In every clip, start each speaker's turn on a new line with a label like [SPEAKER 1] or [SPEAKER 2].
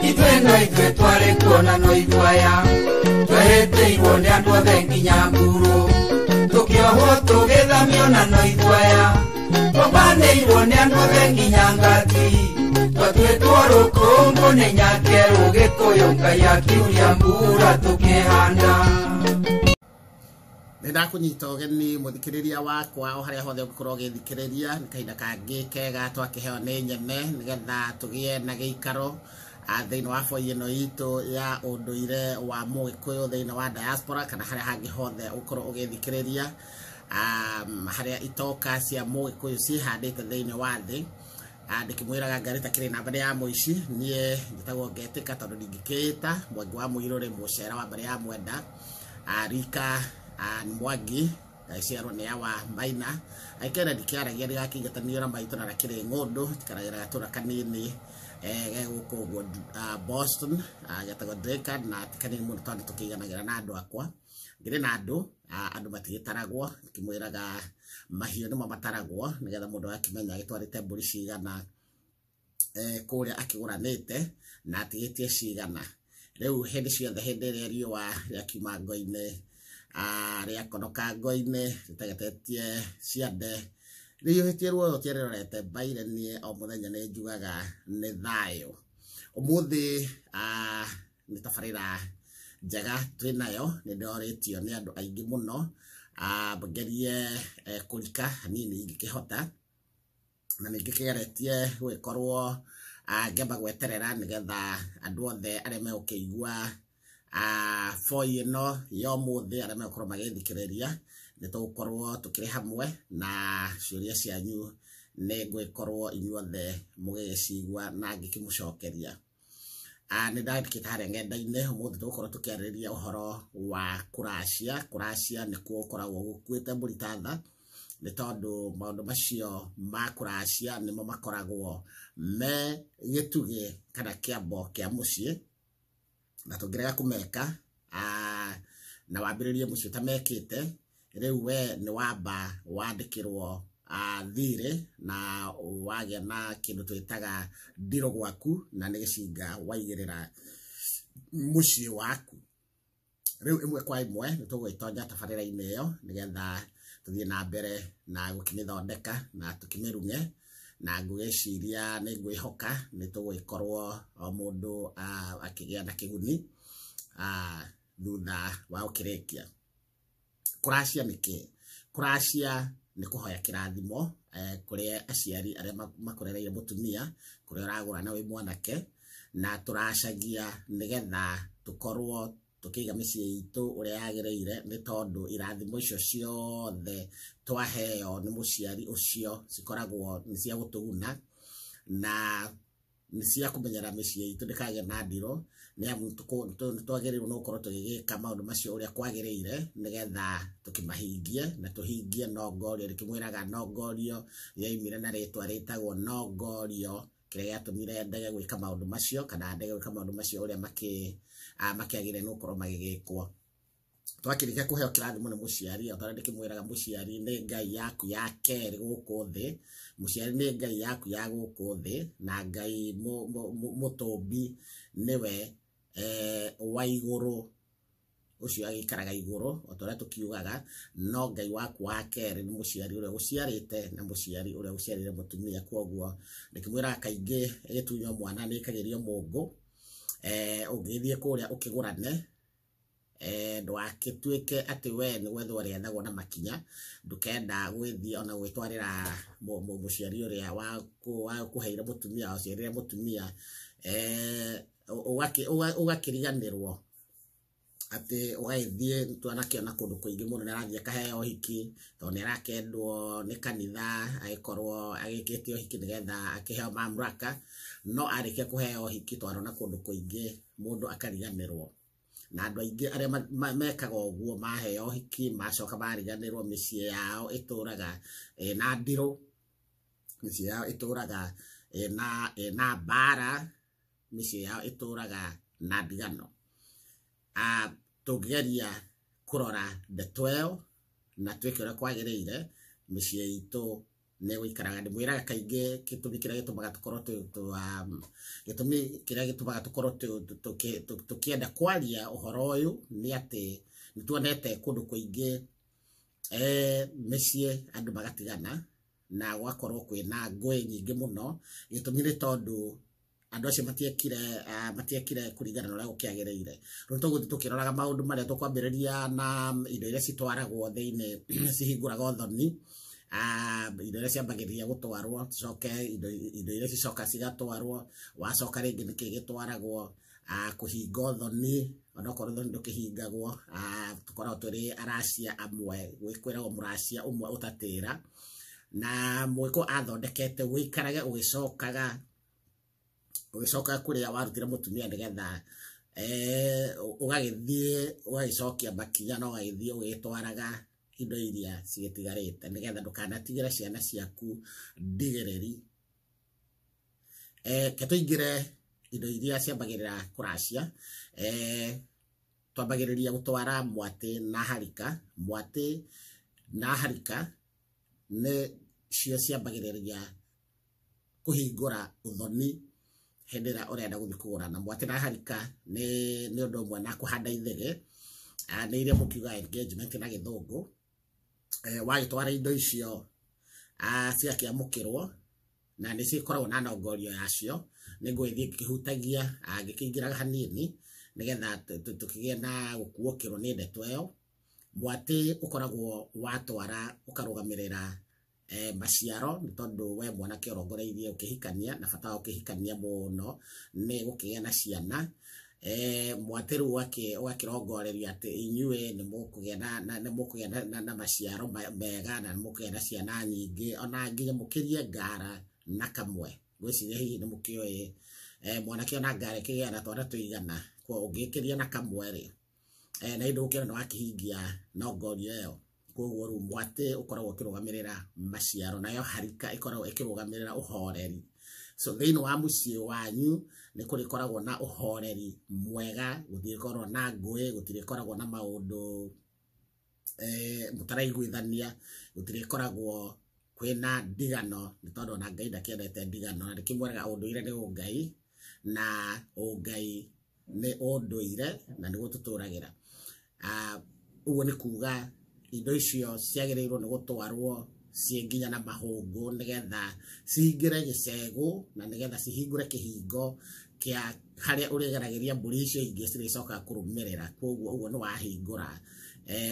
[SPEAKER 1] Ithuĩ twarĩ kuona no ithuaya twehĩtĩirwo nĩ andũ othe nginya nguru tũkĩohwo tũgĩthamio na no ithuaya twambanĩirwo nĩ andũ othe nginya ngati twatuĩtwo rũkũngũ nĩ nyakerũ Gĩkũyũ Ngai akiuria mbura tũkĩhanda.
[SPEAKER 2] Nĩ ndakunyita ũgeni mũthikĩrĩria wakwa o harĩa hothe ũngĩkorwo ũgĩthikĩrĩria. Nĩ kahinda kangĩ kega twakĩheo nĩ nyene nĩgetha tũgĩe na gĩikaro thĩinĩ wa boi ĩno itũ ya ũndũire wa Mũgĩkũyũ thĩinĩ wa diaspora kana harĩa hangĩ hothe ũkorwo ũgĩthikĩrĩria, harĩa itoka cia Mũgĩkũyũ ciĩhandĩte thĩinĩ wa thĩ. Ndĩkĩmwĩraga ngari ta kĩrĩ namba ya mũici. Niĩ njĩtagwo Ngetĩka tondũ ndingĩkĩĩta Mwangi wa Mũirũrĩ mũcera wa mbere ya Mwenda, rika nĩ Mwangi gaciarwo nĩ awa Maina aikenda ndikĩaragia ndigakĩingatanio na maitũ na rakĩrĩ ng'ũndũ tikaragĩra gatũra kanini ge gũkũ ũguo Boston, getagwo Drakard, na ti kanini mũno tondũ tũkĩiganagĩra na andũ akwa. Ngĩrĩ na andũ, andũ matigĩtaragwo, ngĩmwĩraga mahiũ nĩmo mataragwo nĩgetha mũndũ agakĩmenya agĩtwarĩte mbũri cigana kũrĩa akĩgũranĩte na atigĩtie cigana. Rĩu hĩndĩ ciothe hĩndĩ ĩrĩa riũa rĩakiuma ngo-inĩ, rĩakonoka ngo-inĩ rĩtegetetie ciande rĩiyũhĩtie ruoyo rĩrorete mbaire, niĩ o mũthenya nĩ njugaga nĩ thayũ. Ũmũthĩ nĩ tabarĩra njega twĩnayo, nĩ ndĩrorĩtio nĩ andũ aingĩ mũno ngerie kũrika hanini ingĩkĩhota, na nĩ ngĩkĩgeretie gũgĩkorwo ngĩamba gweterera nĩgetha andũ othe arĩa megũkĩigua boi ĩno ya ũmũthĩ, arĩa megũkorwo magĩthikĩrĩria, nĩ tũgũkorwo tũkĩrĩ hamwe na ciũria cianyu nĩ ngũgĩkorwo inyuothe mũgĩgĩcigua na ngĩkĩmũcokeria. Nĩ ndandĩkĩte harĩa ng'enda-inĩ ũmũthĩ tũgũkorwo tũkĩarĩrĩria ũhoro wa kũracia. Kũracia nĩkuo gũkoragwo gũkuĩte mbũri ta tha, nĩ tondũ maũndũ macio ma kũracia nĩmo makoragwo me gĩtugĩ kana kĩambo kĩa mũciĩ, na tũngĩrega kũmeka na wambĩrĩrie mũciĩ ũtamekĩte, rĩu we nĩ wamba wandĩkĩrwo thirĩ na wagĩa na kĩndũ twĩtaga ndirũ gwaku, na nĩ gĩcinga waigĩrĩra mũciĩ waku. Rĩu ĩmwe kwa ĩmwe nĩ tũgũgĩtonya tabarĩra-inĩ ĩyo nĩgetha tũthiĩ na mbere na gũkĩmĩthondeka na tũkĩmĩrung'e, na ngwĩciria nĩ ngwĩhoka nĩ tũgũgĩkorwo o mũndũ akĩgĩa na kĩguni thutha wa gũkĩrĩkia. Kũracia nĩ kĩĩ? Kũracia nĩ kũhoya kĩrathimo kũrĩ aciari arĩa makũrereire mũtumia, kũrĩa ũragũra na wĩ mwanake, na tũracagia nĩgetha tũkorwo tũkĩiga mĩciĩ itũ ũrĩa yagĩrĩire, nĩ tondũ irathimo icio ciothe twaheo nĩ mũciari ũcio cikoragwo nĩ cia gũtũguna na nĩ cia kũmenyera mĩciĩ itũ ndĩkagĩe na ndirũ, nĩ amu nĩ twagĩrĩirwo nĩ gũkorwo tũgĩgĩka maũndũ macio ũrĩa kwagĩrĩire nĩgetha tũkĩmahingie na tũhingie nongorio. Ndĩkĩmwĩraga nongorio yoimire na rĩtwa rĩtagwo nongorio, kĩrĩa gĩatũmire ndege gwĩka maũndũ macio kana ndege gwĩka maũndũ macio ũrĩa makĩagĩrĩire nĩ gũkorwo magĩgĩkwo. Twakĩrĩkia kũheo kĩrathimo nĩ mũciari, o ta ũrĩa ndĩkĩmwĩraga mũciari nĩ Ngai yaku ya kerĩ gũkũ thĩ, mũciari nĩ Ngai yaku ya gũkũ thĩ, na Ngai mũtũmbi nĩwe wa igũrũ, ũcio agĩikaraga igũrũ o ta ũrĩa tũkiugaga, no Ngai waku wa kerĩ nĩ mũciari ũrĩa ũgũciarĩte na mũciari ũrĩa ũgũciarĩire mũtumia. Koguo ndĩkĩmwĩraga kaingĩ ĩgĩtunywo mwana nĩ ĩkagĩrio mũngũ, ũngĩgĩthiĩ kũrĩa ũkĩgũrane, ndũgagĩtuĩke atĩ we nĩ gwethwo ũrĩethagwo na makinya, ndũkenda gwĩthiĩ ona gwĩtwarĩra mũciari ũrĩa wakũheire mũtumia, waciarire mũtumia, ũgakĩriganĩrwo atĩ ũgagĩthiĩ twanakĩona kũndũ kũingĩ mũndũ nĩ arathiĩ akaheo ũhiki tondũ nĩ arakendwo nĩ kanitha, agĩkorwo agĩkĩte ũhiki nĩgetha akĩheo mamlaka, no arĩkia kũheo ũhiki twanona kũndũ kũingĩ mũndũ akariganĩrwo. Na andũ aingĩ arĩa mekaga ũguo maheo ũhiki macoka mariganĩrwo, mĩciĩ yao ĩtũraga ĩna ndirũ, mĩciĩ yao ĩtũraga ĩna mbara, mĩciĩ yao ĩtũraga na ndigano. Tũngĩgeria kũrora ndeto ĩyo na twĩke ũrĩa kwagĩrĩire, mĩciĩ itũ nĩ gũikaraga. Ndĩmwĩraga kaingĩ gĩtũmi kĩrĩa gĩtũmaga tũkorwo gĩtũmi kĩrĩa gĩtũmaga tũkorwo tũkĩenda kwaria ũhoro ũyũ nĩ atĩ nĩ tuonete kũndũ kũingĩ mĩciĩ andũ magatigana na gũgakorwo kwĩna ngũĩ nyingĩ mũno. Gĩtũmi nĩ tondũ andũ acio matiekire kũringana na ũrĩa gũkĩagĩrĩire. Rĩu tũgũthiĩ tũkĩroraga maũndũ marĩa tũkwambĩrĩria na indo iria citwaragwo thĩinĩ cihingũraga ũthoni, indo iria ciambagĩrĩria gũtwarwo, tucoke indo iria cicoka cigatwarwo, wacoka rĩngĩ nĩkĩ gĩtwaragwo, kũhinga ũthoni, onokorwo ũthoni ndũkĩhingagwo, tũkoragwo tũrĩ aracia amwe, kwĩragwo mũracia ũmwe ũtatĩra, na mũgĩkũyũ athondekete ũikarage ũgĩcokaga kũrĩa warutire mũtumia nĩgetha ũgagĩthiĩ ũgagĩcokia makinya na ũgagĩthiĩ ũgĩtwaraga indo iria cigĩtigarĩte nĩgetha ndũkanatigĩre ciana ciaku ndigĩrĩri. Ke tũingĩre indo iria ciambagĩrĩra kũracia. Twambagĩrĩria gũtwara mwatĩ na harika. Mwatĩ na harika nĩ cio ciambagĩrĩria kũhingũra ũthoni hĩndĩ ĩrĩa ũrenda gũthiĩ kũgũra. Na mwatĩ na harika nĩ ũndũ ũmwe na kũhanda ithĩgĩ, nĩ iria mũkiuga engagement na gĩthũngũ. Wagĩtwara indo icio cigakĩamũkĩrwo na nĩ cikoragwo na nongorio yacio, nĩ ngũgĩthiĩ ngĩkĩhutagia ngĩkĩingĩraga hanini nĩgetha tũkĩgĩe na gũkuũkĩrwo nĩ ndeto ĩyo. Mwatĩ ũkoragwo watwara ũkarũgamĩrĩra maciaro, nĩ tondũ we mwanake ũrongoreirie ũkĩhikania, na bata wa ũkĩhikania mũno nĩ gũkĩgĩa na ciana. Mwatĩ rĩu ũgakĩrongoreria atĩ inyuĩ nĩ mũkũgĩa na maciaro mega na nĩ mũkũgĩa na ciana nyingĩ, ona nginya mũkĩrie ngara na kamwe. Ngwĩciria hihi nĩ mũkĩũĩ mwanake ona ngara ĩkĩgĩa na twana tũigana, kwa ũngĩkĩria na kamwe rĩ, na indo ũkĩona nĩ wakĩhingia nongorio ĩyo. Koguo rĩu mwatĩ ũkoragwo ũkĩrũgamĩrĩra maciaro, nayo harika ĩkoragwo ĩkĩrũgamĩrĩra ũhoreri. So thĩinĩ wa mũciĩ wanyu nĩ kũrĩkoragwo na ũhoreri mwega, gũtirĩkoragwo na ngũĩ, gũtirĩkoragwo na maũndũ mũtaraiguithania, gũtirĩkoragwo kwĩna ndigano, nĩ tondũ ona Ngai ndakĩendete ndigano, na nĩkĩmwĩraga ũndũire nĩ ũngai, na ũngai nĩ ũndũire na nĩguo tũtũragĩra. Ũguo nĩ kuga indo icio ciagĩrĩirwo nĩ gũtwarwo ciĩ nginya na mahũngũ nĩgetha cihingĩre gĩcegũ na nĩgetha cihingũre kĩhingo kĩa harĩa ũrĩgeragĩria mbũri icio ingĩ cirĩcokaga kũrũmĩrĩra. Koguo ũguo nĩ wahingũra.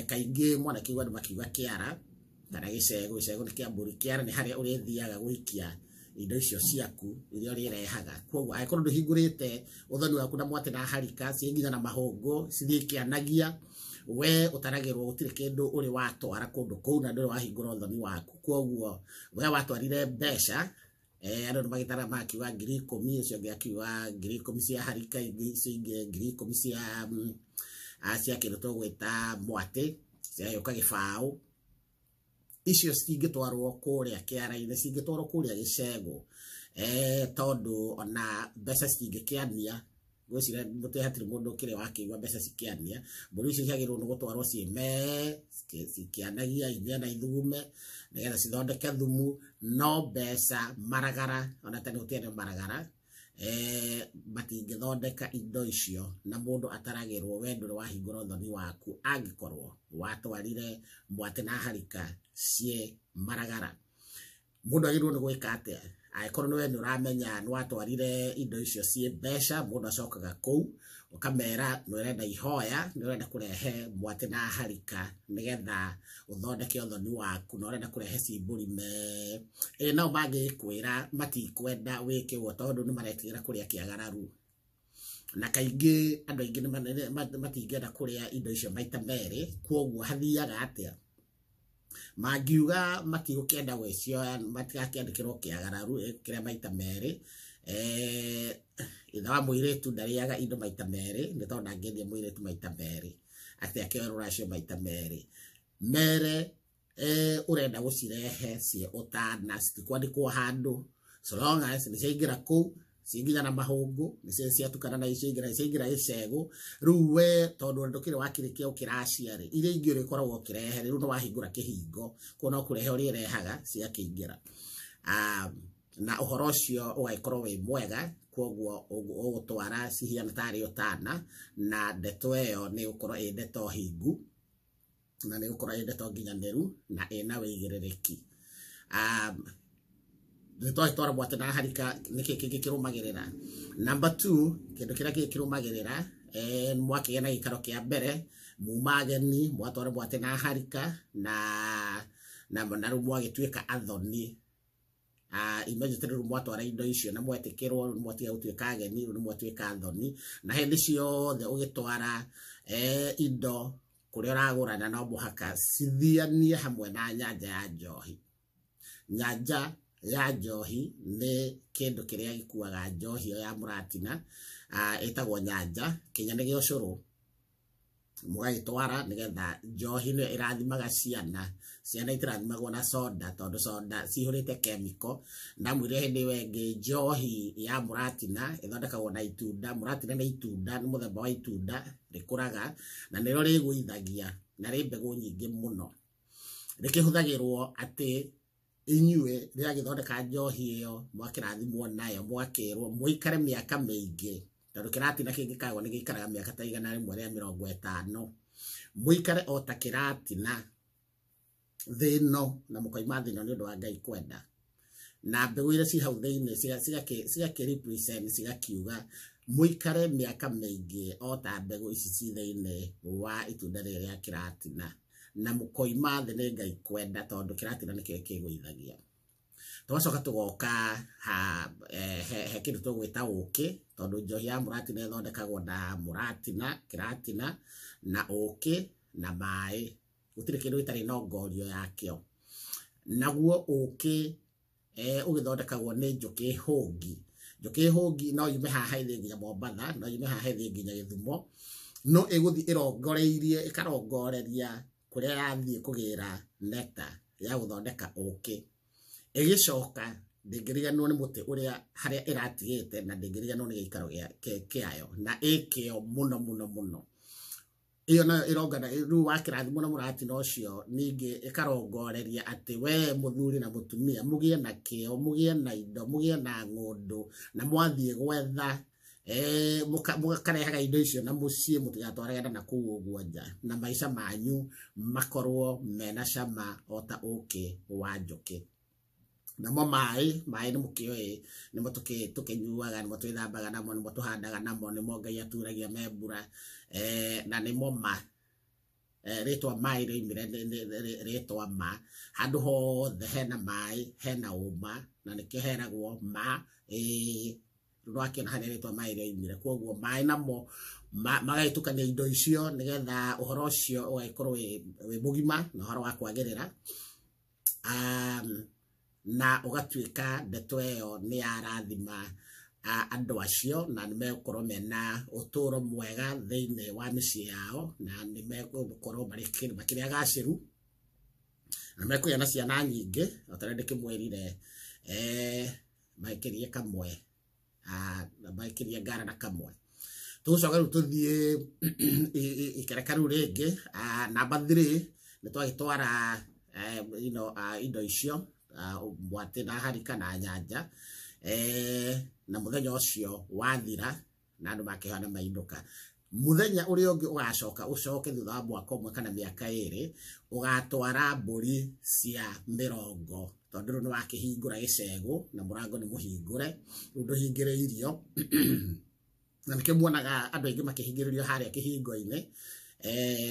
[SPEAKER 2] Kaingĩ mwanake andũ makiuga kĩara kana gĩcegũ, gĩcegũ nĩ kĩa mbũri, kĩara nĩ harĩa ũrĩthiaga gũikia indo icio ciaku iria ũrĩrehaga. Koguo angĩkorwo ndũhingũrĩte ũthoni waku na mwatĩ na harika ciĩ nginya na mahũngũ cithiĩ ikĩanagia, we ũtaragĩrwo gũtirĩ kĩndũ ũrĩ watwara kũndũ kũu na ndũrĩ wahingũra ũthoni waku. Koguo we watwarire mbeca, andũ nĩ magĩtara makiuga 10,000, ũcio ũngĩ akiuga 10,000 cia harika, icio ingĩ 10,000 cia kĩndũ tũgwĩta mwatĩ, cigagĩũka gĩbaũ. Icio citingĩtwarwo kũrĩa kĩara-inĩ, cingĩtwarwo kũrĩa gĩcegũ, tondũ ona mbeca citingĩkĩania. Ngwĩciria mũtĩ hatirĩ mũndũ ũkĩrĩ wakĩigua mbeca cikĩania. Mbũri icio ciagĩrĩirwo nĩ gũtwarwo ciĩ mee, cikĩanagia igĩe na ithugume nĩgetha cithondeke thumu, no mbeca maragara, ona tene gũtiarĩ maragara, matingĩthondeka indo icio, na mũndũ ataragĩrwo we ndũrĩ wahingũra ũthoni waku angĩkorwo watwarire mwatĩ na harika ciĩ maragara. Mũndũ agĩrĩirwo nĩ gwĩka atĩa? Angĩkorwo nĩwe nĩ ũramenya nĩ watwarire indo icio ciĩ mbeca, mũndũ acokaga kũu ũkamera nĩ ũrenda ihoya, nĩ ũrenda kũrehe mwatĩ na harika nĩgetha ũthondeke ũthoni waku, na ũrenda kũrehe ci mbũri mee. Nao mangĩkwĩra matikwenda wĩke ũguo tondũ nĩ maretigĩra kũrĩa kĩagararu, na kaingĩ andũ aingĩ matingĩenda kũrĩa indo icio maita merĩ. Koguo hathiaga atĩa? Mangiuga matigũkĩenda gwĩcioya, matigakĩandĩkĩrwo kĩagararu kĩrĩa maita merĩ. Ithe wa mũirĩtu ndarĩaga indo maita merĩ, nĩ tondũ ndangĩendia mũirĩtu maita merĩ, atĩ akĩoe rũracio maita merĩ. Mere ũrenda gũcirehe ciĩ ũtana, citikwandĩkwo handũ, so long as nĩ ciaingĩra kũu Cinginya na mahũngũ nĩcio ciatukana na icio ingĩ na ciaingĩra gĩcegũ. Rĩu we tondũ ndũkĩrĩ wakĩrĩkia ũkĩracia rĩ, iria ingĩ ũrĩkoragwo ũkĩrehe rĩu nĩ wahingũra kĩhingo, kuo no kũrehe ũrĩrehaga ciakĩingĩra. Na ũhoro ũcio ũgagĩkorwo wĩ mwega, kwoguo ũgũtwara cihiana tarĩ ũtana, na ndeto ĩyo nĩ ĩgũkorwo ĩ ndeto hingu, na nĩ ĩgũkorwo ĩ ndeto nginyanĩru na ĩna wĩigĩrĩrĩki. Nĩ twagĩtwara mwatĩ na harika, nĩkĩ kĩngĩ kĩrũmagĩrĩra? Number 2, kĩndũ kĩrĩa kĩngĩ kĩrũmagĩrĩra, mwakĩgĩa na gĩikaro kĩa mbere, muma ageni, mwatwara mwatĩ na harika, na rĩu mwagĩtuĩka athoni. Imagine rĩu mwatwara indo icio na mwetĩkĩrwo, rĩu mwatiga gũtuĩka ageni, rĩu mwatuĩka athoni. Na hĩndĩ ciothe ũgĩtwara indo kũrĩa ũragũrana no mũhaka cithianie hamwe na nyanja ya njohi. Nyanja ya njohi nĩ kĩndũ kĩrĩa gĩkuaga njohi ĩyo ya mũratina, ĩtagwo nyanja, kĩnya nĩ gĩa ũcũrũ. Mũgagĩtwara nĩgetha njohi nĩyo ĩrathimaga ciana. Ciana itirathimagwo na soda tondũ soda cihũrĩte chemical. Ndamwĩrire hĩndĩ ĩyo ĩngĩ njohi ya mũratina ĩthondekagwo na itunda. Mũratina nĩ itunda, nĩ mũthemba wa itunda rĩkũraga na nĩrĩo rĩgũithagia na rĩ mbegũ nyingĩ mũno. Rĩkĩhũthagĩrwo atĩ inyuĩ rĩragĩthondeka njohi ĩyo mwakĩrathimwo nayo, mwakĩrwo mũikare mĩaka mĩingĩ, tondũ kĩratina kĩngĩkagwo nĩ gĩikaraga mĩaka ta 150. Mũikare o ta kĩratina thĩ ĩno na mũkoima thĩ ĩno nĩ ũndũ wa Ngai kwenda. Na mbegũ iria ci hau thĩinĩ cigakĩ represent, cigakiuga mũikare mĩaka mĩingĩ o ta mbegũ ici ci thĩinĩ wa itunda rĩrĩ rĩa kĩratina, na mũkoima thĩ nĩ Ngai kwenda tondũ kĩratina nĩkĩo kĩgũithagia. Tũgacoka tũgoka ha he kĩndũ tũgwĩta ũkĩ, tondũ njohi ya mũratina ĩthondekagwo na mũratina, kĩratina na ũkĩ na maĩ. Gũtirĩ kĩndũ gĩtarĩ na ngorio yakĩo. Naguo ũkĩ ũgĩthondekagwo nĩ njũkĩ hũngi. Njũkĩ hũngi no yume haha ĩthiĩ nginya Mombatha, no yume haha ĩthiĩ nginya Gĩthumo, no ĩgũthiĩ ĩrongoreirie, ĩkarongoreria kũrĩa yathiĩ kũgĩra nectar ya gũthondeka ũkĩ. Ĩgĩcoka ndĩngĩriganĩrwo nĩ mũtĩ ũrĩa harĩa ĩratigĩte, na ndĩngĩriganĩrwo nĩ gĩikaro kĩayo, na ĩkĩo mũno mũno mũno. Ĩyo nayo ĩrongana rĩu wakĩrathimwo na mũratina ũcio, ningĩ ĩkarongoreria atĩ we mũthuri na mũtumia mũgĩe na kĩo, mũgĩe na indo, mũgĩe na ng'ũndũ, na mwathiĩ gwetha mũkarehaga indo icio na mũciĩ, mũtigatwarage na kũu ũguo nja, na maica manyu makorwo mena cama o ta ũkĩ wa njũkĩ. Namo maĩ, maĩ nĩ mũkĩoĩ, nĩmo tũkĩnyuaga, nĩmo twĩthambaga namo, nĩmo tũhandaga namo, nĩmo Ngai aturagia me mbura, na nĩmo ma. Rĩtwa maĩ rĩoimire rĩtwa ma. Handũ hothe hena maĩ, hena ũma, na nĩkĩo heragwo ma. Rĩu nĩwakĩona harĩa rĩtwa maĩ rĩoimire. Kwoguo maĩ namo magagĩtukania indo icio nĩgetha ũhoro ũcio ũgagĩkorwo wĩ mũgima na ũhoro wa kwagĩrĩra. Na ũgatuĩka ndeto ĩyo nĩ yarathima andũ acio, na nĩ megũkorwo mena ũtũro mwega thĩinĩ wa mĩciĩ yao, na nĩ megũkorwo makĩrĩ agacĩru, na mekũgĩa na ciana nyingĩ o ta ũrĩa ndĩkĩmwĩrire, magĩkĩrie kamwe, magĩkĩrie ngara na kamwe. Tũgũcoka rĩu tũthiĩ ikereka rĩu rĩngĩ. Number 3, nĩ twagĩtwara indo icio, mwatĩ na harika na nyanja, na mũthenya ũcio wathira na andũ makĩhoya na mainũka. Mũthenya ũrĩa ũngĩ ũgacoka ũcoke thutha wa mwaka ũmwe kana mĩaka ĩrĩ, ũgatwara mbũri cia mĩrongo, tondũ rĩu nĩ wakĩhingũra gĩcegũ na mũrango nĩ mũhingũre, rĩu ndũhingĩrĩirio. Na nĩkĩo muonaga andũ aingĩ makĩhingĩrĩrio harĩa kĩhingo-inĩ,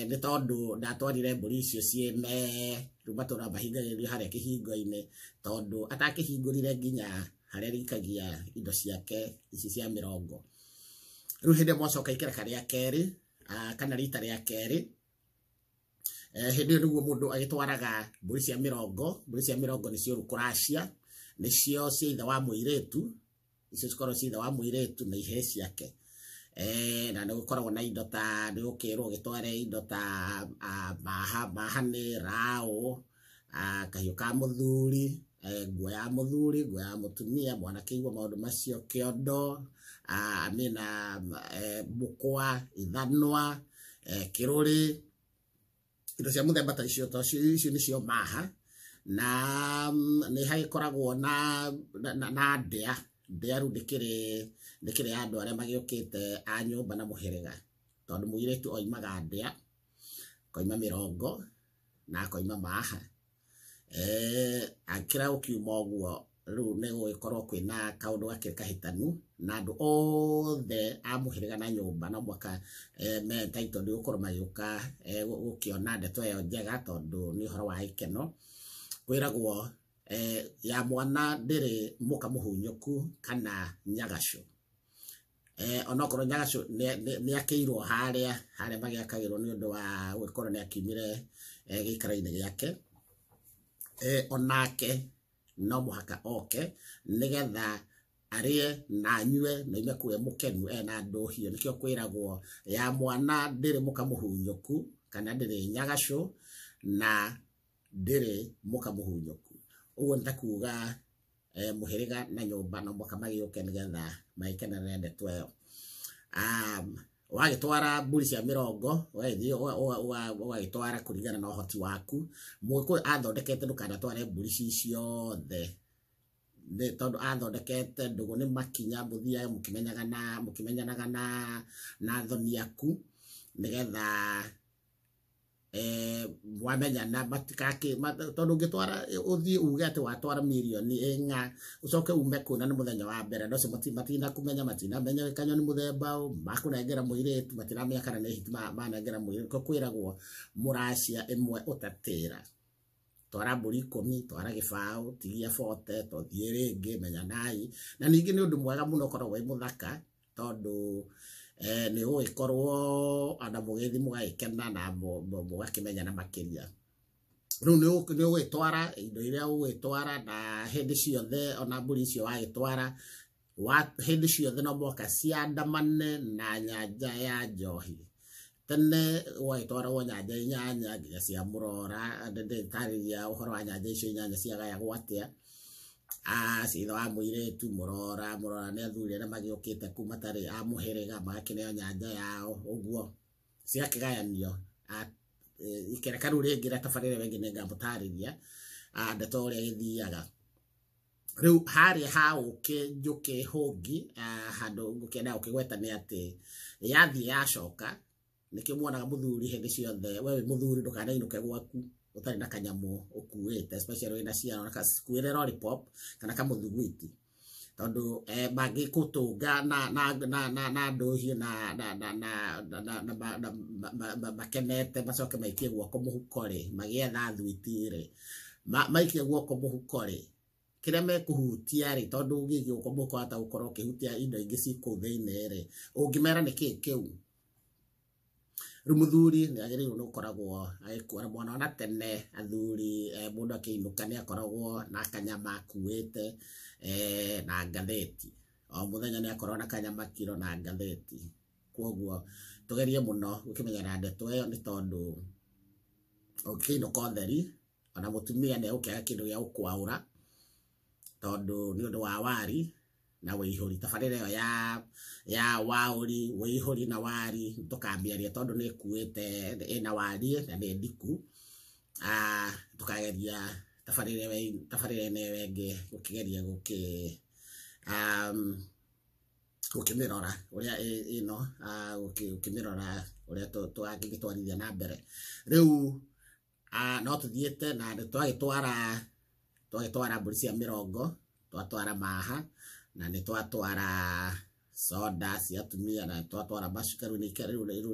[SPEAKER 2] nĩ tondũ ndatwarire mbũri icio ciĩ mee, rĩu matũra mahingagĩrĩrio harĩa kĩhingo-inĩ, tondũ atakĩhingũrire nginya harĩa arĩikagia indo ciake ici cia mĩrongo. Rĩu hĩndĩ ĩyo mwacoka ikereka rĩa kerĩ, kana rita rĩa kerĩ, hĩndĩ ĩyo nĩguo mũndũ agĩtwaraga mbũri cia mĩrongo. Mbũri cia mĩrongo nĩcio rũkũracia, nĩcio cia ithe wa mũirĩtu, icio cikoragwo cia ithe wa mũirĩtu na ihĩĩ ciake. Na nĩ gũkoragwo na indo ta, nĩ gũkĩrwo ũgĩtware indo ta maha, maha nĩ raũ, kahiũ ka mũthuri, nguo ya muthuri, nguo ya mutumia, mwanakĩigua maũndũ macio, kĩondo, amina, mũkwa, ithanwa, kĩrũrĩ, indo cia mũthemba ta icio, to icio nĩcio maha. Na nĩ hagĩkoragwo na ndĩa. Ndĩa rĩu ndĩkĩrĩ ya andũ arĩa magĩũkĩte a nyũmba na mũhĩrĩga, tondũ mũirĩtu oimaga ndĩa, akoima mĩrongo na akoima maha. Akĩra gũkiuma ũguo rĩu nĩ gũgĩkorwo kwĩna kaũndũ gakĩrĩ kahĩtanu, na andũ othe a mũhĩrĩga na nyũmba no mũhaka me entitled gũkorwo magĩũka gũkĩona ndeto ĩyo njega, tondũ nĩ ũhoro wa gĩkeno. Kwĩragwo ya mwana ndĩrĩ mũka mũhunyũku kana nyagacũ. Onokorwo nyagacũ nĩ akĩirwo harĩa magĩakagĩrwo nĩ ũndũ wa gũgĩkorwo nĩ akiumire gĩikaro-inĩ gĩake, onake no mũhaka oke nĩgetha arĩe na anyue na oime kũu e mũkenu ena ndũhiũ. Nĩkĩo kwĩragwo ya mwana ndĩrĩ mũka mũhunyũku kana ndĩrĩ nyagacũ na ndĩrĩ mũka mũhunyũku. Ũguo nĩ ta kuga mũhĩrĩga na nyũmba no mũhaka magĩũke nĩgetha magĩkenerere ndeto ĩyo. Wagĩtwara mbũri cia mĩrongo, ũgagĩthiĩ ũgagĩtwara kũringana na ũhoti waku. Mũgĩkũyũ athondekete ndũkanatware mbũri ci ciothe, tondũ athondekete ndũgũ nĩ makinya mũthiage mũkĩmenyanaga na thoni aku, nĩgetha wamenyana matikake, tondũ ũngĩtwara ũthiĩ uge atĩ watwara mirioni ĩng'a, ũcoke ume kũu na nĩ mũthenya wa mbere, andũ acio matinakũmenya, matinamenya wĩ kanyoni mũthemba ũ, makũnengera mũirĩtu, matinamenya kana nĩ hiti manengera mũirĩtu. Nĩkĩo kwĩragwo mũracia ĩmwe ũtatĩra. Twara mbũri 10, twara gĩbaũ, tigia 40, tũthiĩ rĩngĩ, menyanai. Na ningĩ nĩ ũndũ mwega mũno ũkoragwo wĩ mũthaka, tondũ nĩ ũgũgĩkorwo ona mũgĩthiĩ mũgagĩkena na mũgakĩmenyana makĩria. Rĩu nĩ ũgũgĩtwara indo iria ũgũgĩtwara, na hĩndĩ ciothe ona mbũri icio wagĩtwara, hĩndĩ ciothe no mũhaka ciandamane na nyanja ya njohi. Tene gwagĩtwaragwo nyanja 8 nginya cia mũrora, ndĩtarĩria ũhoro wa nyanja icio 8 ciagayagwo atĩa. Cia ithe wa mũirĩtu, mũrora nĩ athuri arĩa magĩũkĩte kuu matarĩ a mũhĩrĩga, magakĩneo nyanja yao, ũguo cigakĩgayanio. Ikereka rĩu rĩngĩ rĩa tabarĩra ĩyo ĩngĩ nĩngamũtarĩria ndeto ũrĩa ĩgĩthiaga. Rĩu harĩa ha ũkĩ njũkĩ hũngi, handũ ngũkĩenda gũkĩgweta nĩ atĩ yathiĩ yacoka, nĩkĩo muonaga mũthuri hĩndĩ ciothe, we wĩ mũthuri ndũkanainũke gwaku ũtarĩ na kanyamũ ũkuĩte, especially wĩna ciana, ona kuĩre lollipop kana kamũthuguiti, tondũ mangĩgũtũnga na ndũhiũ na makenete, macoke maikie guoko mũhuko rĩ, magĩetha thuiti rĩ, maikie guoko mũhuko rĩ, kĩrĩa mekũhutia rĩ, tondũ ũngĩikia guoko mũhuko wahota gũkorwo ũkĩhutia indo ingĩ ci kũu thĩinĩ rĩ, ũngĩmera nĩ kĩĩ kĩu. Rĩu mũthuri nĩ agĩrĩirwo nĩ gũkoragwo agĩkua mwana. Ona tene athuri mũndũ akĩinũka nĩ akoragwo na kanyama akuĩte na ngathĩti. O mũthenya nĩ akoragwo na kanyama kiro na ngathĩti. Koguo tũgerie mũno gũkĩmenyera ndeto ĩyo, nĩ tondũ ũngĩkĩinũka ũtheri, ona mũtumia nĩ egũkĩaga kĩndũ gĩa gũkwaũra, tondũ nĩ ũndũ wa wari na wĩihũri. Tabarĩra ĩyo ya waũri, wĩihũri na wari tũkamĩaria, tondũ nĩ ĩkuĩte, ĩna wariĩ na nĩ ndiku. Tũkageria tabarĩra ĩno ĩngĩ gũkĩgeria gũkĩmĩrora ũrĩa ĩno, gũkĩmĩrora ũrĩa tũngĩtwarithia na mbere. Rĩu no tũthiĩte na twagĩtwara mbũri cia mĩrongo, twatwara maha, na nĩ twatwara soda cia atumia, na twatwara macuka. Rĩu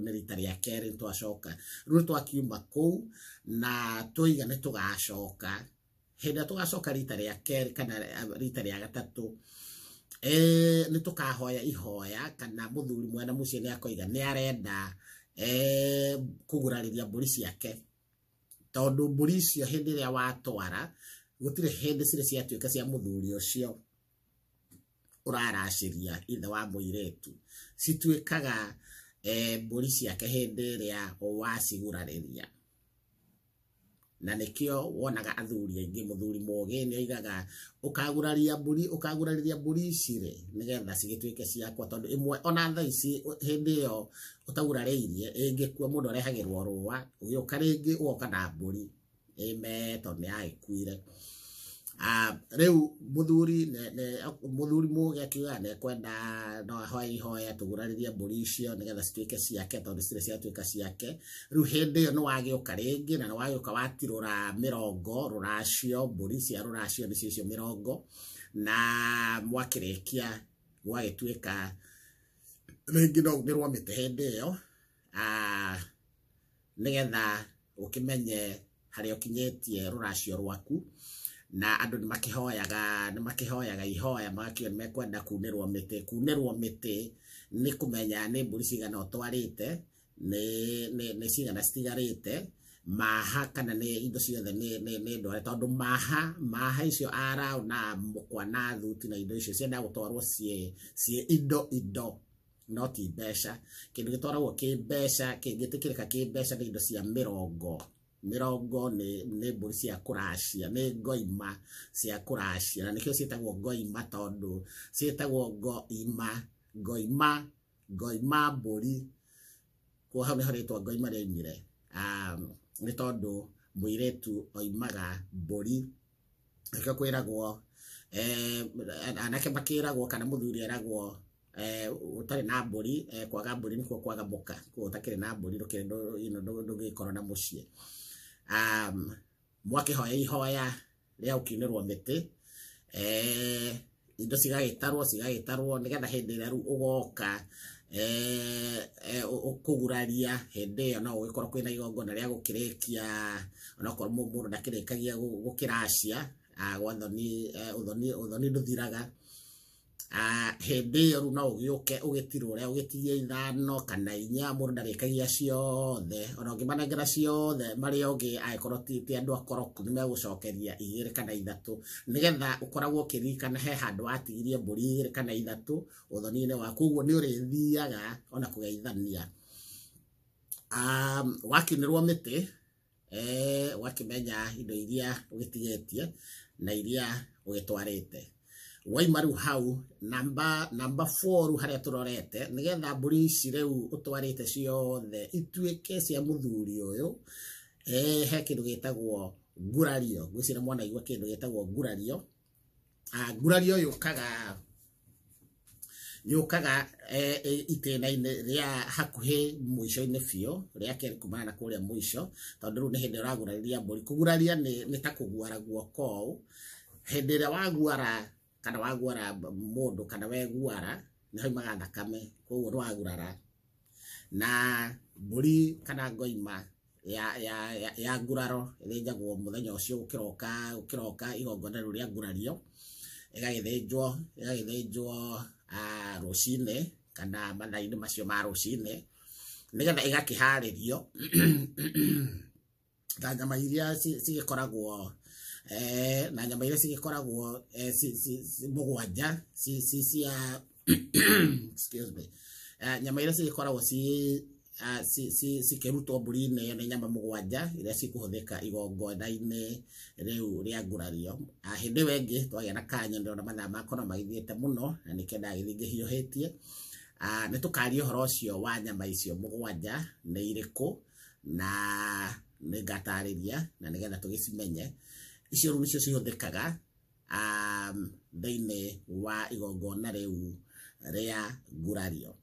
[SPEAKER 2] nĩ rita rĩa kerĩ twacoka. Rĩu twakiuma kũu na twoiga nĩ tũgacoka. Hĩndĩ ĩrĩa tũgacoka rita rĩa kerĩ kana rita rĩa gatatũ, nĩ tũkahoya ihoya, kana mũthuri mwene mũciĩ nĩ akoiga nĩ arenda kũgurarĩria mbũri ciake, tondũ mbũri icio hĩndĩ ĩrĩa watwara gũtirĩ hĩndĩ cirĩ ciatuĩka cia mũthuri ũcio ũraracĩria ithe wa mũirĩtu, cituĩkaga mbũri ciake hĩndĩ ĩrĩa wacigurarĩria. Na nĩkĩo wonaga athuri aingĩ, mũthuri mũgĩ nĩ oigaga ũkaguraria mbũri, ũkagurarĩria mbũri ici rĩ, nĩgetha cigĩtuĩke ciakwa, tondũ ĩmwe ona thaa ici hĩndĩ ĩyo ũtagurarĩirie ĩngĩkua mũndũ arehagĩrwo rũa, ũgĩũka rĩngĩ ũgoka na mbũri ĩme tondũ nĩ yagĩkuire. Rĩu mũthuri mũthuri mũgĩ akiuga nĩ ekwenda no ahoe ihoya tũgurarĩrie mbũri icio nĩgetha cituĩke ciake, tondũ citirĩ ciatuĩka ciake. Rĩu hĩndĩ ĩyo nĩ wagĩũka rĩngĩ na nĩ wagĩũka watirũra mĩrongo rũracio, mbũri cia rũracio nĩcio icio mĩrongo, na mwakĩrĩkia gwagĩtuĩka rĩngĩ no unĩrwo mĩtĩ hĩndĩ ĩyo, nĩgetha ũkĩmenye harĩa ũkinyĩtie rũracio rwaku. Na andũ nĩ makĩhoyaga ihoya, magakiuga nĩ mekwenda kunĩrwo mĩtĩ. Kunĩrwo mĩtĩ nĩ kũmenya nĩ mbũri cigana ũtwarĩte, nĩ cigana citigarĩte, maha kana nĩ indo ciothe nĩ ndware, tondũ maha icio araũ na mũkwa na thuti na indo icio ciendaga gũtwarwo ciĩ indo no ti mbeca. Kĩndũ gĩtwaragwo kĩ mbeca, kĩngĩtĩkĩrĩka kĩ mbeca nĩ indo cia mĩrongo. Mĩrongo nĩ mbũri cia kũracia, nĩ ngoima cia kũracia, na nĩkĩo ciĩtagwo ngoima, tondũ ciĩtagwo ngoima, ngoima, ngoima mbũri. Kwa hau nĩho rĩtwa ngoima rĩoimire, nĩ tondũ mũirĩtu oimaga mbũri. Nĩkĩo kwĩragwo anake makĩragwo kana mũthuri eragwo ũtarĩ na mbũri, kwaga mbũri nĩkuo kwaga mũka, koguo ũtakĩrĩ na mbũri ndũngĩkorwo na mũciĩ. Mwakĩhoya ihoya rĩa gũkiunĩrwo mĩtĩ, indo cigagĩtarwo nĩgetha hĩndĩ ĩrĩa rĩu ũgoka ũkũguraria, hĩndĩ ĩyo no gũgĩkorwo kwĩna igongona rĩa gũkĩrĩkia, onokorwo mũndũ ndakĩrĩkagia gũkĩracia gwa thoni, ũthoni ndũthiraga. Hĩndĩ ĩyo rĩu no ũgĩũke ũgĩtirũre, ũgĩtigie 5 kana 4, mũndũ ndarĩkagia ciothe, ona ũngĩmanengera ciothe marĩ ogĩ, angĩkorwo ti andũ akoroku nĩ megũcokeria 2 kana 3, nĩgetha ũkoragwo ũkĩririkana he handũ watigirie mbũri 2 kana 3 ũthoni-inĩ waku. Ũguo nĩ ũrĩthiaga ona kũgeithania. Wakiunĩrwo mĩtĩ, wakĩmenya indo iria ũgĩtigĩtie na iria ũgĩtwarĩte. Waima rĩu hau namba 4 rĩu harĩa tũrorete, nĩgetha mbũri ici rĩu ũtwarĩte ciothe ituĩke cia mũthuri ũyũ, he kĩndũ gĩtagwo ngurario. Ngwĩciria mwanaigua kĩndũ gĩtagwo ngurario. Ngurario yũkaga itĩna-inĩ rĩa hakuhĩ mũico-inĩ biũ, rĩa kerĩ kumana na kũrĩa mũico, tondũ rĩu nĩ hĩndĩ ũragurarĩria mbũri. Kũguraria nĩ ta kũguara guoko ũũ. Hĩndĩ ĩrĩa waguara kana waguara mũndũ kana weguara, nĩ haumaga thakame, koguo nĩ wagurara. Na mbũri kana ngoima ya nguraro ĩthĩnjagwo mũthenya ũcio gũkĩroka igongona rĩu rĩa ngurario, ĩgagĩthĩnjwo rũcinĩ kana mathaa-inĩ macio ma rũcinĩ, nĩgetha ĩgakĩharĩrio na nyama iria cigĩkoragwo na nyama iria cigĩkoragwo mũgwanja cia excuse me, nyama iria cigĩkoragwo cikĩrutwo mbũri-inĩ ĩyo nĩ nyama mũgwanja iria cikũhũthĩka igongona-inĩ rĩu rĩa ngurario. Hĩndĩ ĩyo ĩngĩ twagĩa na kanya, ndĩrona mathaa makwa no magĩthiĩte mũno na nĩkĩo ndagĩthiĩ ngĩhiũhĩtie. Nĩ tũkaria ũhoro ũcio wa nyama icio mũgwanja nĩ irĩkũ, na nĩ ngatarĩria na nĩgetha tũgĩcimenye. Icio rĩu nĩcio cihũthĩkaga thĩinĩ wa igongona rĩu rĩa ngurario.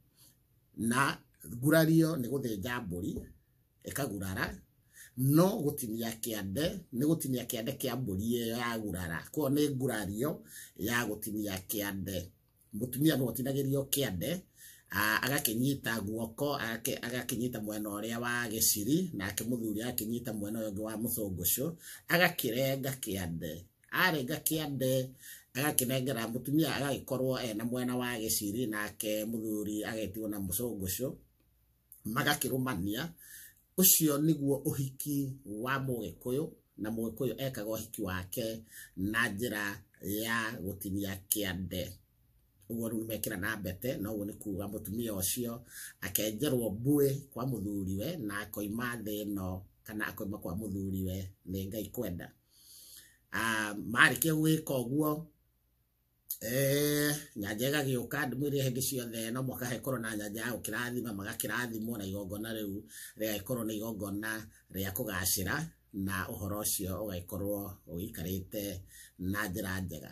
[SPEAKER 2] Na ngurario nĩ gũthĩnja mbũri ĩkagurara, no gũtinia kĩande nĩ gũtinia kĩande kĩa mbũri ĩyo yagurara, koguo nĩ ngurario ya gũtinia kĩande. Mũtumia nĩwe ũtinagĩrio kĩande, agakĩnyita guoko, agakĩnyita mwena ũrĩa wa gĩciri, nake mũthuri agakĩnyita mwena ũyũ ũngĩ wa mũcũngũcũ, agakĩrenga kĩande. Arenga kĩande agakĩnengera mũtumia, agagĩkorwo ena mwena wa gĩciri, nake mũthuri agetigwo na mũcũngũcũ, magakĩrũmania. Ũcio nĩguo ũhiki wa Mũgĩkũyũ, na Mũgĩkũyũ ekaga ũhiki wake na njĩra ya gũtinia kĩande. Ũguo rĩu mekĩra na mbete, na ũguo nĩ kuga mũtumia ũcio akenjerwo mbuĩ kwa mũthuriwe na akoima thĩ ĩno kana akoima kwa mũthuriwe nĩ Ngai kwenda. Marĩkia gwĩka ũguo nyanja ĩgagĩũka ndĩmwĩrire hĩndĩ ciothe no mũhaka hekorwo na nyanja ya gũkĩrathima magakĩrathimwo na igongona rĩu rĩgagĩkorwo nĩ igongona rĩa kũgacĩra na ũhoro ũcio ũgagĩkorwo ũgĩikarĩte na njĩra njega.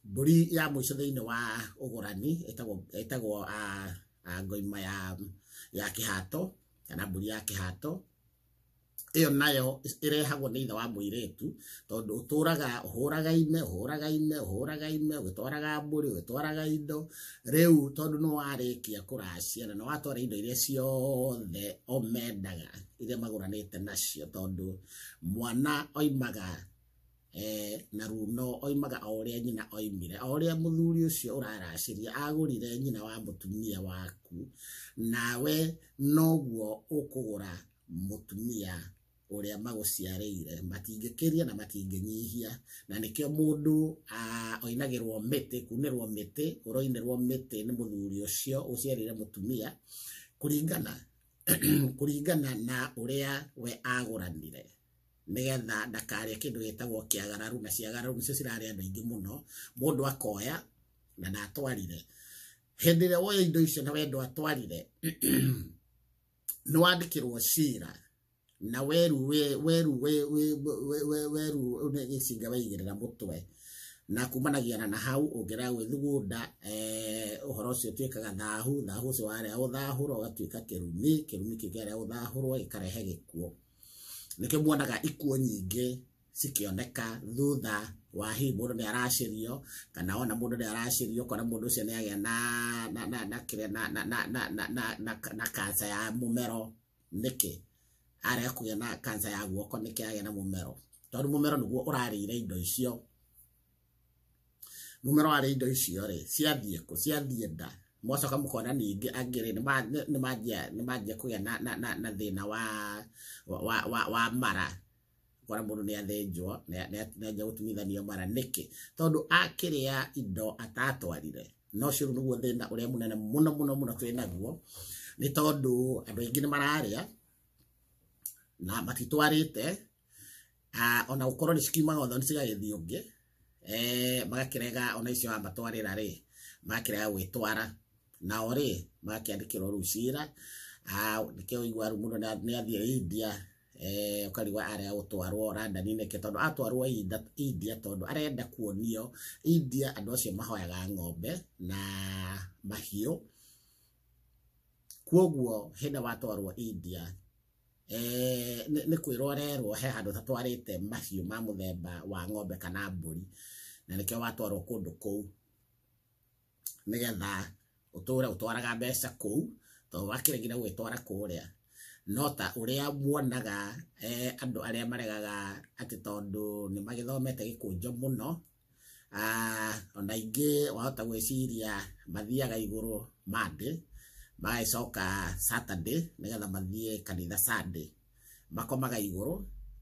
[SPEAKER 2] Mbũri ya mũico thĩinĩ wa ũgũrani ĩtagwo ngoima ya kĩhato kana mbũri ya kĩhato. Ĩyo nayo ĩrehagwo nĩ ithe wa mũirĩtu tondũ ũtũraga ũhũraga ime ũhũraga ime ũhũraga ime ũgĩtwaraga mbũri ũgĩtwaraga indo rĩu tondũ nĩ warĩkia kũracia na nĩ watwara indo iria ciothe o mendaga iria magũranĩte nacio tondũ mwana oimaga na runo oimaga o ũrĩa nyina oimire o ũrĩa mũthuri ũcio ũraracĩria agũrire nyina wa mũtumia waku nawe noguo ũkũgũra mũtumia ũrĩa magũciarĩire matingĩkĩria na matingĩnyihia na nĩkĩo mũndũ oinagĩrwo mĩtĩ kunĩrwo mĩtĩ ũroinĩrwo mĩtĩ nĩ mũthuri ũcio ũciarĩire mũtumia kũringana na ũrĩa we agũranire nĩgetha ndakarĩe kĩndũ gĩtagwo kĩagararu na ciagararu nĩcio cirarĩa andũ aingĩ mũno mũndũ akoya na ndatwarire hĩndĩ ĩrĩa woya indo icio na we ndwatwarire nĩ wandĩkĩrwo cira na weru weru weru nĩ gĩcinga weigĩrĩra mũtwe na kumanagia na hau ũngĩrega gwĩthugunda ũhoro ũcio ũtuĩkaga thahu thahu ũcio warĩa ũthahũrwo ũgatuĩka kĩrumi kĩrumi kĩu kĩarĩa ũthahũrwo gĩkarehe gĩkuũ. Nĩkĩo muonaga ikuũ nyingĩ cikĩoneka thutha wa hihi mũndũ nĩ aracĩrio kana ona mũndũ nĩ aracĩrio kana mũndũ ũcio nĩ agĩa na kanca ya mũmero nĩkĩ arega kũgĩa na kanca ya guoko nĩkĩ agĩa na mũmero tondũ mũmero nĩguo ũrarĩire indo icio mũmero warĩa indo icio rĩ ciathiĩ kũ ciathiĩ nda mwacoka mũkona ningĩ angĩ rĩ nĩ manjia kũgĩa na thĩna wa mara kora mũndũ nĩ athĩnjwo nĩ anjia gũtumithanio mara nĩkĩ tondũ akĩrĩa indo atatwarire. No ũcio nĩguo thĩna ũrĩa mũnene mũno mũno mũno twĩ naguo nĩ tondũ andũ aingĩ nĩ mararĩa na matitwarĩte ona gũkorwo nĩ cikiumaga othe nĩ cigagĩthiĩ ũngĩ magakĩrega ona icio wamatwarĩra rĩ magakĩrega gwĩtwara nao rĩ magakĩandĩkĩrwo rĩu cira nĩkĩo ũiguaga rĩu mũndũ nĩ athiĩ India ũkarigwo arega gũtwarwo London nĩkĩ tondũ atwarwo India tondũ arenda kuonio India andũ acio mahoyaga ng'ombe na mahiũ kwoguo hĩndĩ watwarwo India nĩ kwĩrwo ũrerwo he handũ ũtatwarĩte mahiũ ma mũthemba wa ng'ombe kana mbũri na nĩkĩo watwarwo kũndũ kũu nĩgetha ũtũre ũtwaraga mbeca kũu tondũ wakĩregire gwĩtwara kũrĩa no ta ũrĩa muonaga andũ arĩa maregaga atĩ tondũ nĩ magĩthomete gĩkũnjo mũno ona ingĩ wahota gwĩciria mathiaga igũrũ Monday magagĩcoka Saturday nĩgetha mathiĩ kanitha Sunday makomaga igũrũ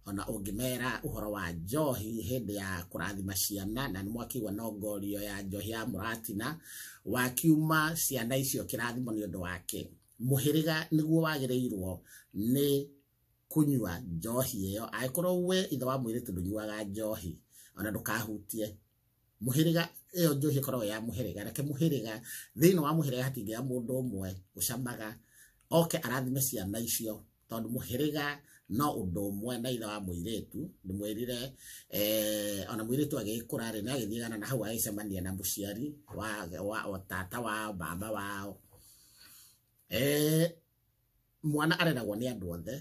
[SPEAKER 2] ona ũngĩmera ũhoro wa njohi hĩndĩ ya kũrathima ciana na nĩ mwakĩigua nongorio ya njohi ya mũratina wakiuma ciana icio kĩrathimo nĩ ũndũ wake mũhĩrĩga nĩguo wagĩrĩirwo nĩ kũnyua njohi ĩyo angĩkorwo we ithe wa mũirĩtu ndũnyuaga njohi ona ndũkahutie mũhĩrĩga ĩyo njohi ĩkoragwo ya mũhĩrĩga reke mũhĩrĩga thĩinĩ wa mũhĩrĩga hatingĩaga mũndũ ũmwe ũcamaga oke arathime ciana icio tondũ mũhĩrĩga no ũndũ ũmwe na ithe wa mũirĩtu ndĩmwĩrire ona mũirĩtu agĩkũra rĩ nĩ agĩthiaga na hau agĩcemania na mũciari wa tata wao baba wao mwana areragwo nĩ andũ othe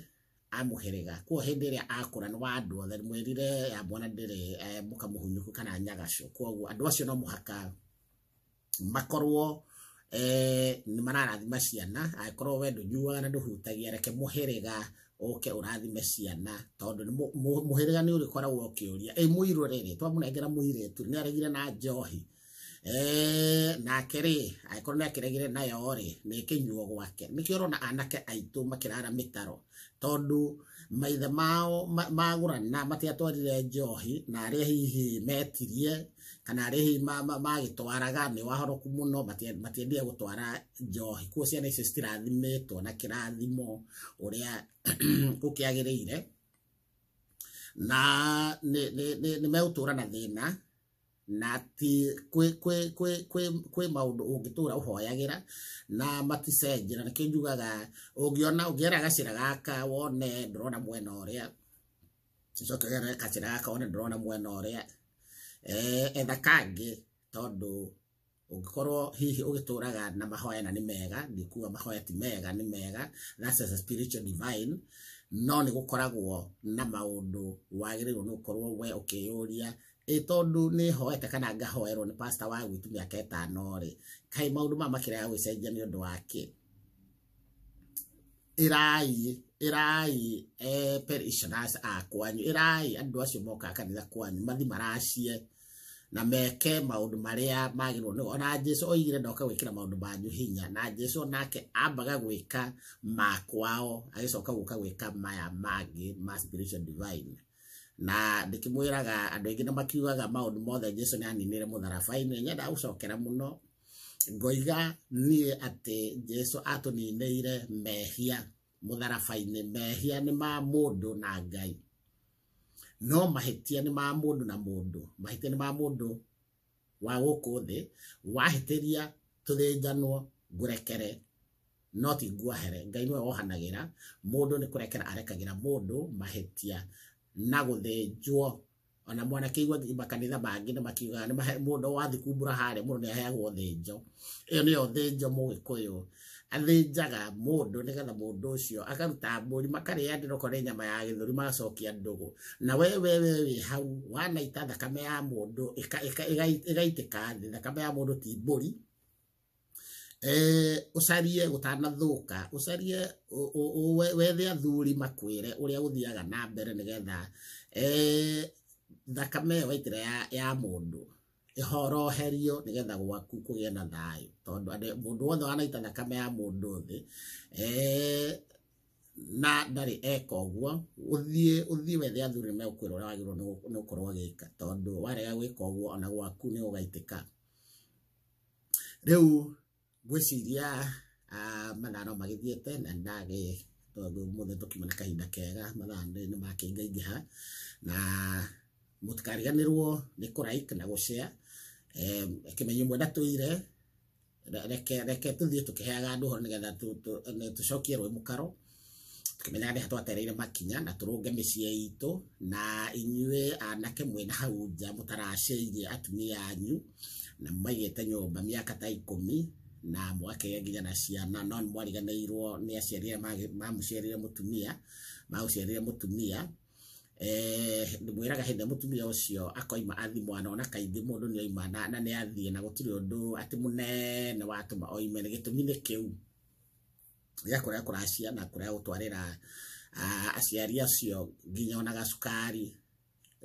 [SPEAKER 2] a mũhĩrĩga kuo hĩndĩ ĩrĩa akũra nĩ wa andũ othe mwĩrire ya mwana ndĩrĩ mũkamũhunyũku kana nyagacũ koguo andũ acio no mũhaka makorwo nĩ mararathima ciana angĩkorwo we ndũnyuaga na ndũhutagia reke mũhĩrĩga ũke ũrathime ciana tondũ mũhĩrĩga nĩ ũrĩkoragwo ũkĩũria ĩ mũirũ rĩrĩ twamũnengera mũirĩtu nĩ aregire na njohi nake rĩ angĩkorwo nĩ akĩregire nayo rĩ nĩ ĩkĩnyuo gwake nĩkĩo ũrona anake aitũ makĩrara mĩtaro tondũ maithe mao magũrana matiatwarire njohi na arĩa hihi metirie kana arĩa hihi magĩtwaraga nĩ wahoroku mũno matiendire gũtwara njohi kuo ciana icio citirathimĩtwo na kĩrathimo ũrĩa gũkĩagĩrĩire. Na nĩ megũtũra na thĩna na ti kwĩ maũndũ ũngĩtũra ũhoyagĩra na maticenjia. Na nĩkĩo njugaga ũngĩona ũngĩera gacĩra gaka wone ndũrona mwena ũrĩa, ũcoke ũgere gacĩra gaka wone ndũrona mwena ũrĩa, etha kangĩ, tondũ ũngĩkorwo hihi ũgĩtũraga na mahoya na nĩ mega, ndikuga mahoya ti mega, nĩ mega, that's a spiritual divine, no nĩ gũkoragwo na maũndũ wagĩrĩirwo nĩ gũkorwo we ũkĩyũria, ĩ tondũ nĩ hoete kana ngahoerwo nĩ pastor wa gwitũ mĩaka 5 rĩ, kaĩ maũndũ maya makĩrega gwĩcenjia nĩ ũndũ wa kĩ? Ĩrai parishioners a kwanyu, ĩrai andũ acio mokaga kanitha kwanyu mathi maracie na meke maũndũ marĩa magĩrĩirwo nĩ. Ona Jesu oigire ndoka gwĩkĩra maũndũ manyu hinya, na Jesu nake ambaga gwĩka makwao agĩcoka gũka gwĩka maya mangĩ ma spiritual divine. Na ndĩkĩmwĩraga andũ aingĩ nĩ makiugaga maũndũ mothe Jesu nĩ aninire mũtharaba-inĩ. Nyendaga gũcokera mũno ngoiga niĩ atĩ Jesu atũninĩire mehia mũtharaba-inĩ. Mehia nĩ ma mũndũ na Ngai, no mahĩtia nĩ ma mũndũ na mũndũ. Mahĩtia nĩ ma mũndũ wa gũkũ thĩ, wahĩtĩria tũthĩnjanwo ngũrekere, no ti nguohere. Ngai nĩwe wohanagĩra mũndũ, nĩ kũrekera arekagĩra mũndũ mahĩtia na gũthĩnjwo. Ona mwanake igua makanitha mangĩ nĩ makiugaga nĩ mũndũ wathi kumbũra harĩa mũndũ nĩ aheagwo thĩnjo. Ĩyo nĩyo thĩnjo mũgĩkũyũ athĩnjaga mũndũ nĩgetha mũndũ ũcio akaruta mbũri makarĩanĩra okorwo nĩ nyama ya gĩthũri magacokia ndũgũ. Na we wĩ hau wanaita thakame ya mũndũ ĩgaitĩka thĩ. Thakame ya mũndũ ti mbũri. Ũcarie gũtanathũka, ũcarie wethe athuri makwĩre ũrĩa gũthiaga na mbere nĩgetha thakame ĩyo waitĩra ya mũndũ ĩhoroherio nĩgetha gwaku kũgĩe na thayũ. Tondũ mũndũ wothe wanaita thakame ya mũndũ thĩ na ndarĩ eka ũguo, ũthiĩ wethe athuri nĩmegũkwĩra ũrĩa wagĩrĩirwo nĩ gũkorwo ũgĩka, tondũ warega gwĩka ũguo ona gwaku nĩ gũgaitĩka. Rĩu ngwĩciria mathaa no magĩthiĩte na ndagĩ mũthĩ tũkiuma na kahinda kega, mathaa nĩ makĩingaingĩha, na mũtikariganĩrwo nĩ kũ like na gũ share. Kĩmenyo ĩmwe ndatũire, reke tũthiĩ tũkĩheaga andũ ũhoro nĩgetha tũcokie rũĩ mũkaro, tũkĩmenyaga nĩ ha twatereire makinya, na tũrũnge mĩciĩ itũ. Na inyuĩ anake mwĩna hau nja mũtaracĩirie atumia anyu na maigĩte nyũmba mĩaka ta 10 na mwakĩgĩa nginya na ciana, no nĩ mwariganĩirwo nĩ aciari arĩa mamũciarire mũtumia, magũciarire mũtumia. Ndĩmwĩraga hĩndĩ ĩrĩa mũtumia ũcio akoima athi mwana, ona kaingĩ mũndũ nĩ oima na nĩ athiĩ na gũtirĩ ũndũ atĩ mũnene watũma oime, nĩ gĩtũmi nĩ kĩu gĩa kũrega kũracia na kũrega gũtwarĩra aciari acio nginya ona gacukari.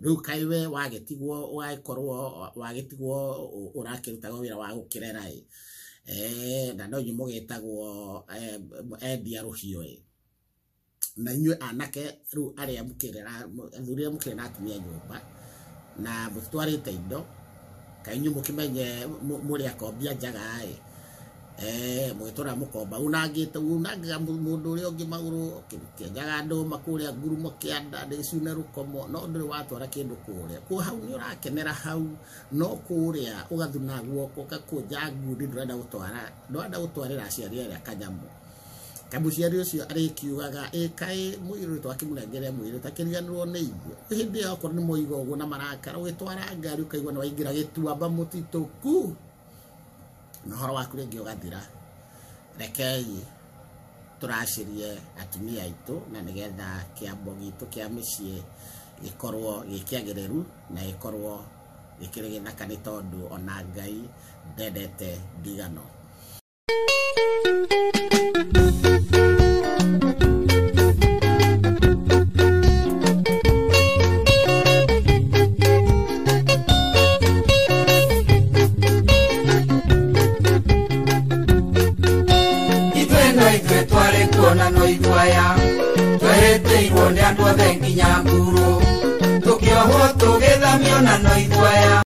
[SPEAKER 2] Rĩu kaĩ we wagĩtigwo ũgagĩkorwo wagĩtigwo ũrakĩrutaga wĩra wa gũkĩrera ĩ, na no inyuĩ mũgĩtagwo endia rũhiũ ĩ. Na inyuĩ anake rĩu arĩa mũkĩrĩ na athuri arĩa mũkĩrĩ na atumia nyũmba na mũtitwarĩte indo, kaĩ inyuĩ mũkĩmenye mũrĩ akombia njaga ĩ, mũgĩtũra mũkomba unangĩte unangaga mũndũ ũrĩa ũngĩ magũrũ, ũkĩenjaga ndũma kũrĩa ngurumo kĩanda ndĩcune rũkomo, no ndũrĩ watwara kĩndũ kũrĩa. Kũu hau nĩ ũrakenera hau, no kũrĩa ũgathuna guoko ũgakũnja ngundi, ndũrenda gũtwara, ndũrenda gũtwarĩra aciari arĩa kanyamũ. Kamũciari ũcio arĩkiugaga ĩ kaĩ mũirĩtu twakĩmũnengere mũirĩtu akĩriganĩrwo nĩ ithuĩ. Hĩndĩ ĩyo okorwo nĩ moiga ũguo na marakara, ũgĩtwara ngari ũkaigua nĩ waingĩra gĩtuamba mũtitũ ku, na ũhoro waku rĩngĩ ũgathira. Rekei tũracĩrie atumia aitũ na nĩgetha kĩambo gitũ kĩa mĩciĩ gĩkorwo gĩ kĩagĩrĩru na gĩkorwo gĩkĩrĩ gĩthaka, nĩ tondũ ona Ngai ndendete ndigano.
[SPEAKER 1] Ithuĩ no ithuĩ twarĩ kuona no ithuĩ aya twehĩtĩirwo nĩ andũ othe nginya nguru, tũkĩohwo tũgĩthamio na no ithuĩ aya.